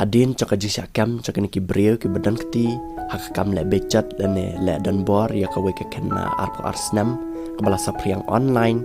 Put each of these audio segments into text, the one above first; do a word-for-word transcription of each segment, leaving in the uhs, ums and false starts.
Hadien jong ka jingshah kem jong kine ki briew kiba don kti ha ka kam leh bejat lane leh donbor ïa kawei ka khynnah arphew ar snem kaba la saphriang online,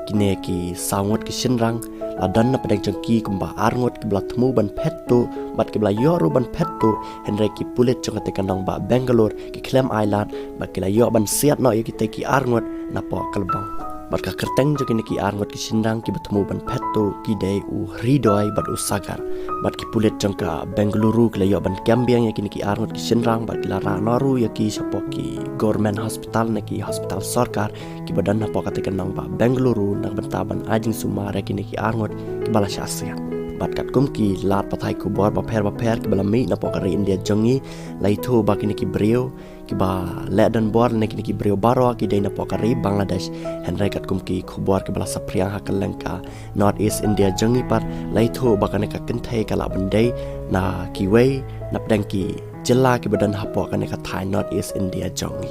kine ki saw ngut ki shynrang la don na pdeng jong ki kumba ar ngut kiba la thmu ban phet tuh bad kiba la ïoh ruh ban phet tuh, hynrei ki pulit jong kata ka nongbah Bangalore ki khlem ailad bad ki la ïoh ban siat noh ïa kita ki ar ngut napoh ka lbong. Bad ka kyrteng jong kine ki ar ngut ki shynrang kiba thmu ban phet tuh ki dei u Hridoy bad u Sagar. Bad ki pulit jong ka Bengaluru ki la ïoh ban kem biang ïa kine ki ar ngut ki shynrang bad ki la rah noh ruh ïa ki shapoh ki government hospital ne ki hospital sorkar kiba don hapoh kata ka nongbah Bengaluru na ka bynta ban ai jingsumar ïa kine ki ar ngut kiba la shah siat. Bad katkum ki lad pathai khubor bapher bapher kiba la mih napoh ka ri India jong ngi, la ïathuh ba kine ki briew kiba leh donbor ne kine ki briew baroh ki dei napoh ka ri Bangladesh. Hynrei katkum ki khubor kiba la saphriang ha ka lyngkha North East India jong ngi pat, la ïathuh ba kane ka kynthei ka lah ban dei na kiwei na pdeng ki jylla kiba don hapoh kane ka thaiñ North East India jong ngi.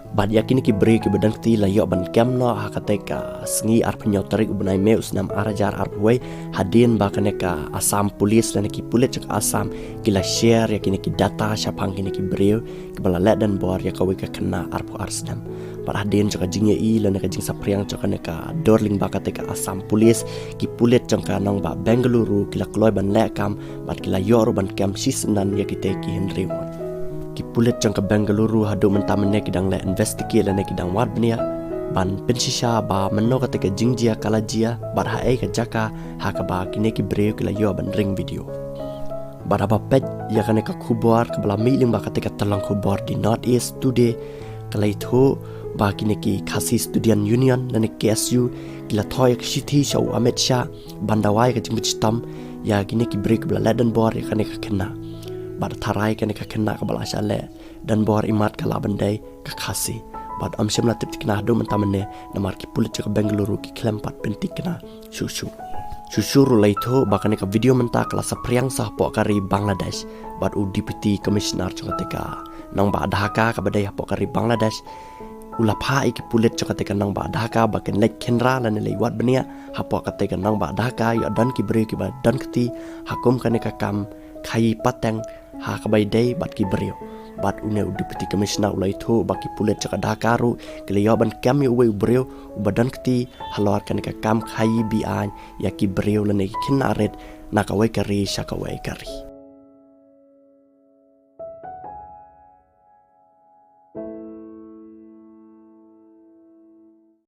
Bad ïa kine ki briew kiba don kti la ïoh ban kem noh ha kata ka sngi arphew hynñiew tarik u bnai May u snem ar hajar arphew wei, hadien ba kane ka Assam Police lane ki pulit jong ka Assam ki la share ïa kine ki data shaphang kine ki briew kiba la leh donbor ïa kawei ka khynnah arphew ar snem. Bad hadien jong ka jingïohi lane ka jingsaphriang jong kane ka dur lyngba kata ka Assam Police, ki pulit jong ka nongbah Bengaluru ki la kloi ban leh kam bad ki la ïoh ruh ban kem shisyndon ïa kita ki hynriew ngut. Ki pulit jong ka Bengaluru haduh mynta mynne ki dang leh investigate lane ki dang wad bniah ban pynshisha ba mano kata ka jingjia ka la jia bad ha ei ka jaka ha kaba kine ki briew ki la ïoh ban ring video. Bad haba peit ïa kane ka khubor kaba la mih lyngba kata ka tyllong khubor The North East Today, ka la ïathuh ba kine ki Khasi Student Union lane K S U ki la thoh ïa ka shithi sha u Amit Shah ban dawa ïa ka jingpynshitom ïa kine ki briew kiba la leh donbor ïa kane ka khynnah. Bad tharai kane ka khynnah kaba la shah leh donbor imat ka lah ban dei ka Khasi. Bad ym shym la tip thikna haduh mynta mynne namar ki pulit jong ka Bengaluru ki khlem pat pynthikna shuh shuh. Shuh shuh ruh la ïathuh ba kane ka video mynta ka la saphriang sa hapoh ka ri Bangladesh. Bad u Deputy Commissioner jong kata ka nongbah Dhaka kaba dei hapoh ka ri Bangladesh u la phah ïa ki pulit jong kata ka nongbah Dhaka ba kin leit khynra lane leit wad bniah hapoh kata ka nongbah Dhaka ïoh don ki briew kiba don kti ha kum kane ka kam khaïi pateng ha kaba ïadei bad ki briew. Bad une u Deputy Commissioner u la ïathuh ba ki pulit jong ka Dhaka ruh ki la ïoh ban kem ïa uwei u briew uba don kti halor kane ka kam khaïi be-aiñ ïa ki briew lane ki khynnah rit na kawei ka ri sha kawei ka ri.